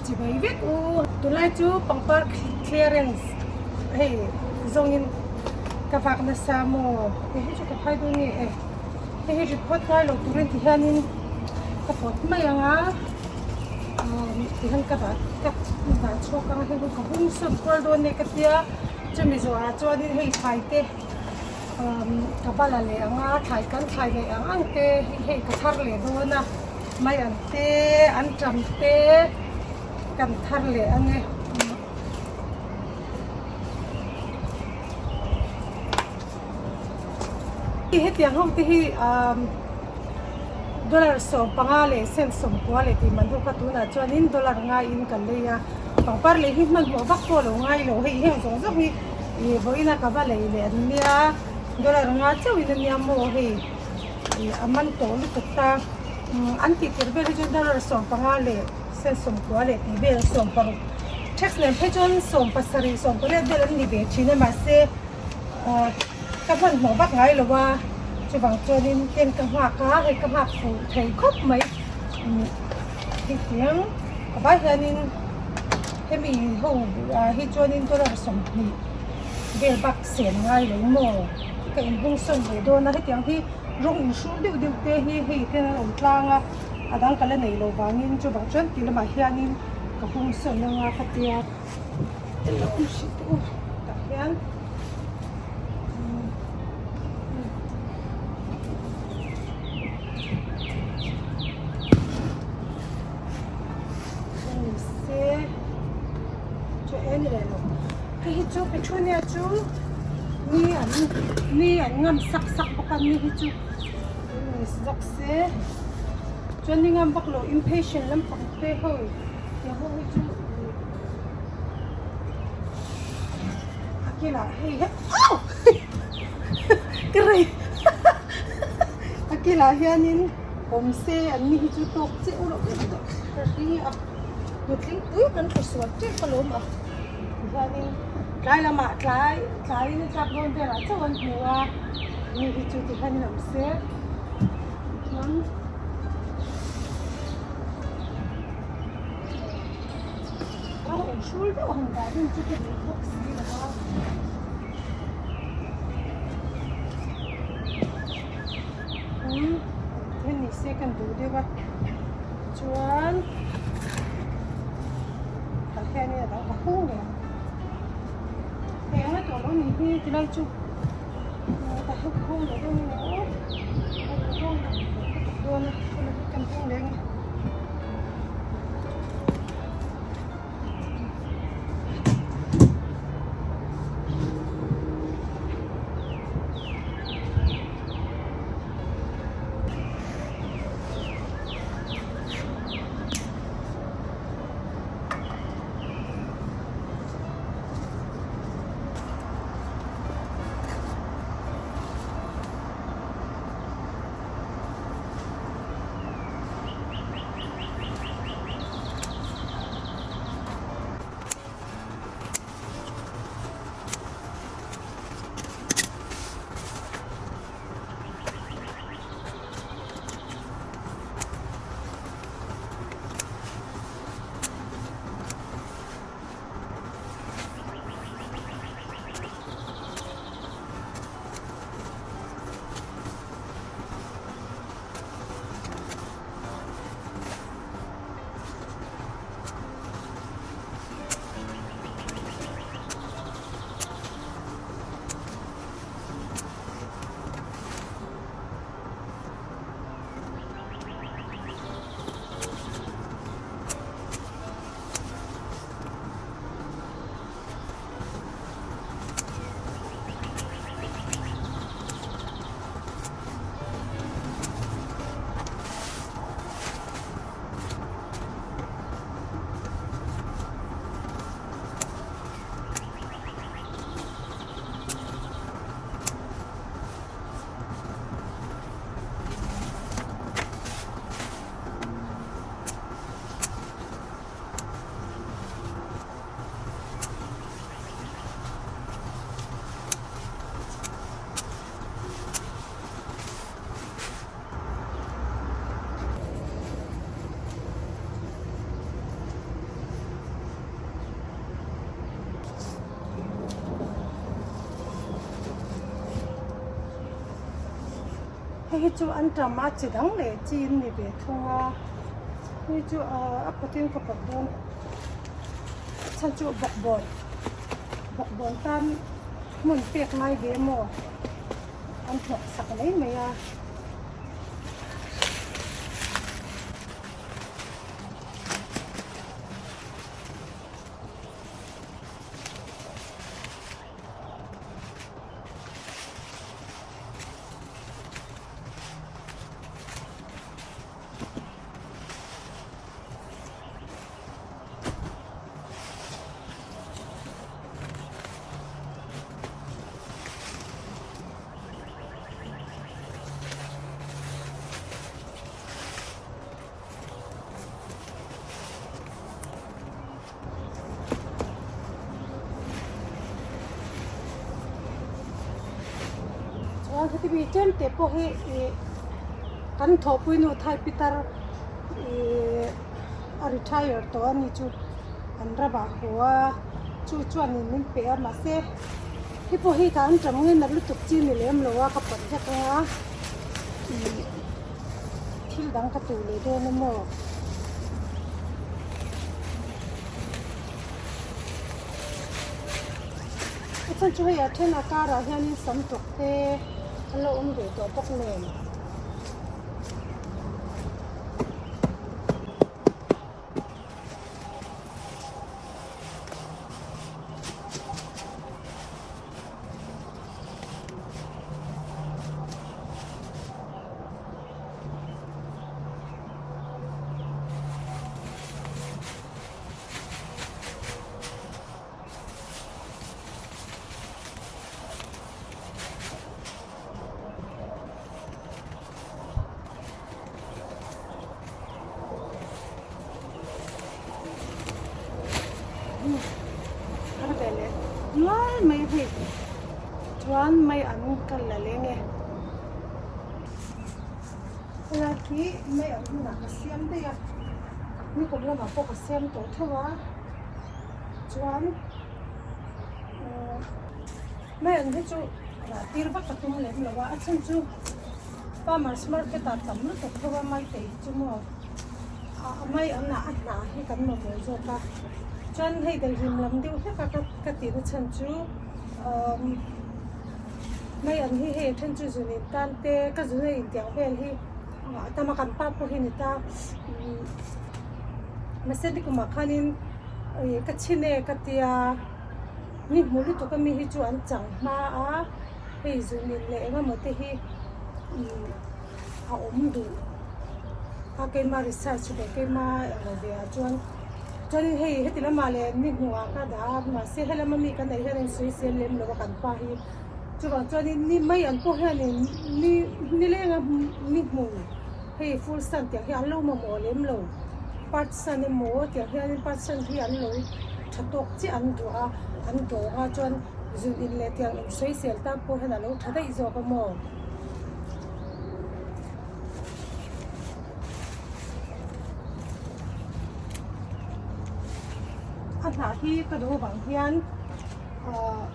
Chibai vek u. Tunlai chu pangpar clearance hei zawngin ka vak nasa maw? Hei hi chu ka phai dawn nge e. Hei hi report ngai lo turin ti hianin ka pawt mai ang a. Tihian ka dah ka dah chhuak ang a hei hi ka hung sawn kual dawn nge ka tia. Chumi zawhah chuanin hei thlai te ka va la leh ang a thlai kan thlai leh ang ang te hei ka thar leh dawn a. Mai an te an tam te kan thar leh ang e. Hetiang ho te hi dollar 15 leh cent 90 leh tih man ho kha tunah chuanin dollar ngaiin kan lei a, pangpar lei hi hmanhmawh vak pawh lo ngai lo hei heng zawng zawng hi ih vawiin a ka va lei leh an nia dollar nga chauhin a nia maw hei ih a man tawh lutuk ta an tih tir vel hi chuan dollar 15 leh cent 90 leh tih vel 16 tax nen phei chuan 17 18 vel an ni ve thin a mahse. Ka hmanhmawh vak ngai lo a, chuvang chuanin ken ka nghak a, hei ka nghak fuh thei khawp mai. Hetiang a vai hianin hemi ho ah hi chuanin dollar 20 vel bak sen ngai lo maw? Ka inhung sawn ve dawn a, hetiang hi rawng inhrul deuh deuh te hi hei ten an awm tlang a, a dang ka la nei lo vangin chuvang chuan ti lamah hianin ka hung sawn anga ka tia. Tah hian se chu en leh lo hei hi chu petunia chu ni an ni an ngam sak sak bawk a ni hi chu ni zawk se chuan ni ngam vak lo impatient lampang te ho tiang ho hi chu. A kilah hei he au ka rei a kilah hianin awm se an ni hi chu tawk chiah u loh ka hring a nutling pui kan hre sual tep alawm a tihianin tlai lamah tlai tlaiin a tlak dawn velah chauh an hmu a ni hi chu tihianin awm se chuan. Rawng in hrul deuh han dah ding chu ka duh bawk si lo a. Umm then ni se kan duh deuh a chuan tah hianin a dang ka hung leh ang hei anga tawh lo ni hi tilai chu tah hian ka hung leh dawn a ni aw ka hung dawn a kan hung leh ang e. Hei hi chu anṭam a chi dang leh chi in ni ve thung a, hei chu a pawtin ka pawt dawn chhan chu bawkbawn bawkbawn tan hmun pek ngai ve maw an hnawk sak mai mai a. Chuan heti mi tlem te pawh hi ih kan thawhpui nu Thai pitar ih a retire tawh a ni chu an ram ah haw a chu chuan in min pe a mahse hei pawh hi ka an tam ngei nat lutuk chi ni lem lo a ka pawt vek ang a ih thil dang ka tuh leh dawn a maw. A chhan chu hei a then a karah hianin sam tawk te an lo awm ve tawh bawk nen. Thar ve leh nual mai hei chuan mai an kal la leng e. Helai hi mai ang hunah ka siam daih a, nikum lamah pawh ka siam tawh tho a, chuan mai ang hi chu rah tir vak ka tum lem lo a, a chhan chu farmers market ah tam lutuk tho a mai te hi chu maw a mai ang ah a hnah hi kan mamawh zawk a, chuan hei daihlim lam deuh hlek a ka tihna chhan chu umm. Mai an hi hei a then chu zun in tan te ka zun a intiang vel hi a tam a kan pa pawh hi ni ta mahse nikumah khanin ih ka chhin e ka tia ni hmu lutuk ami hi chu an chang hma a hei zun in leh eng emaw te hi ih a awm duh a keima research leh keima englo ve ah chuan chuanin hei heti lamah leh ni hmuh ah ka dah a mahse helama mi kan neih hian a insawisel lem lo a kan pa hi. Chuvang chuanin ni mai an pawh hianin ni nilenga ni hmu hei full sun tiang hi an lo mamawh lem lo part sun emaw tiang hianin part sun hi an lo tha tawk chiah an duh a an dawng a chuan zun in leh tiang in sawisel tan pawh hian a lo tha daih zawk a maw. A hnah hi ka duh avang hian ahh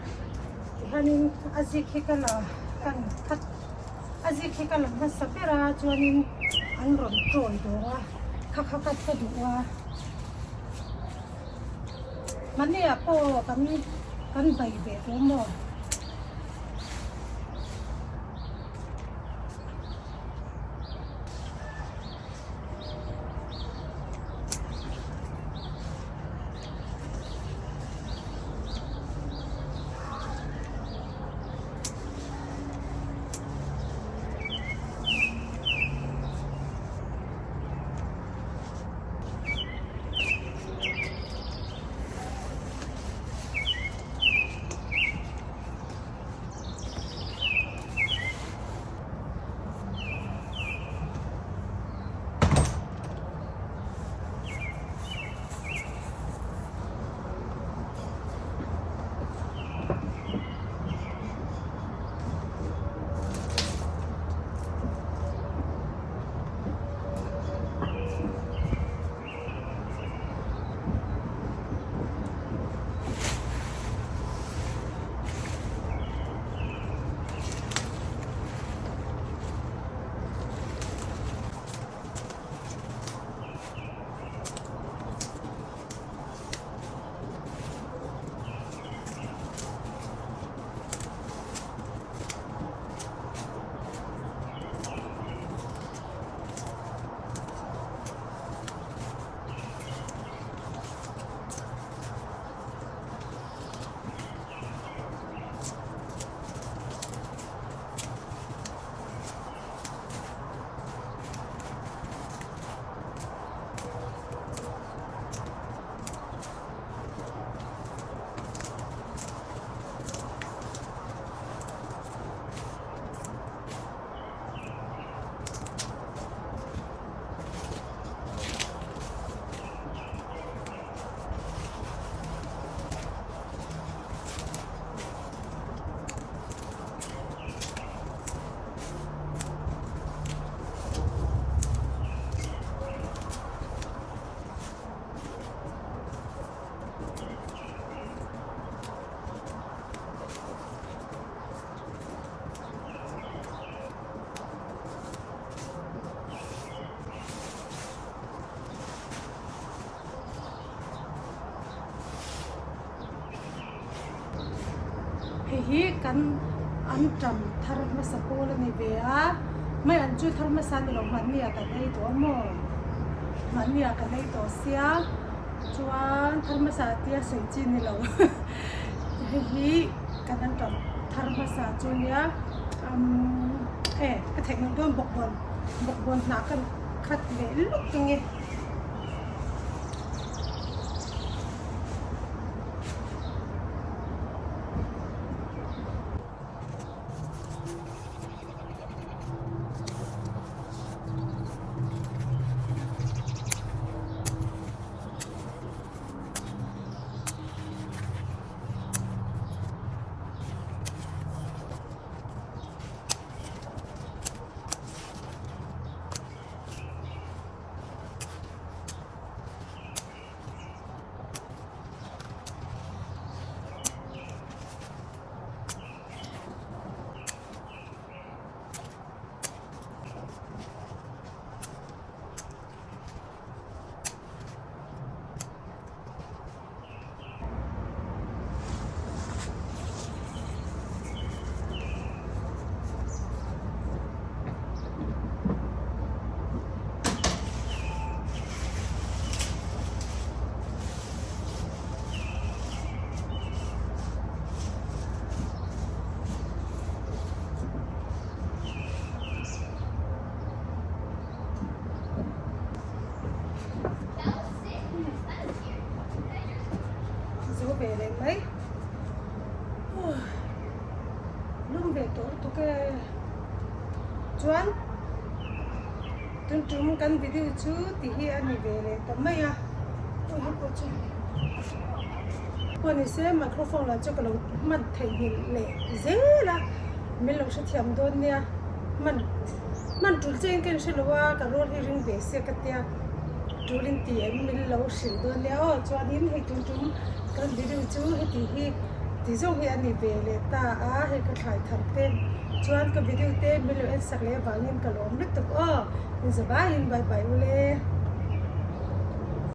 tihianin a zik hi ka la kan khat a zik hi ka la hmasa ber a chuanin an rawn tawi dawng a kha kha ka ka duh a mahni ah pawh kan kan bai ve tawh maw. Hei hi kan anṭam thar hmasa pawl a ni ve a, mai an chu thar hmasa a ni lo, hmanni ah kan ei tawh a maw? Hmanni ah kan ei tawh sia, chuan thar hmasa tia sawi chi ni lo. Hei hi kan anṭam thar hmasa chu a nia, umm e ka theih ngawt dawn bawkbawn, bawkbawn hnah ka khat leh luk ang e. Zo ve leh mai. Lum ve tawh lutuk e. Chuan tun tum kan video chu ti hi a ni ve leh ta mai a. Awi hei pawh chu pawh ni se microphone lah chu ka lo hman theihnghilh leh zel a. Min lo hrethiam dawn nia. Hman hman tul chiahin ka inhre lo a, ka rawl hi ring ve se ka tia tulin ti em min lo hrilh dawn nia aw. Chuanin hei tun tum kan video chu heti hi ti zawng hi a ni ve leh ta a, hei ka thlai thar te chuan ka video te min lo en sak leh avangin ka lawm lutuk aw. Inzavaiin bye bye ule.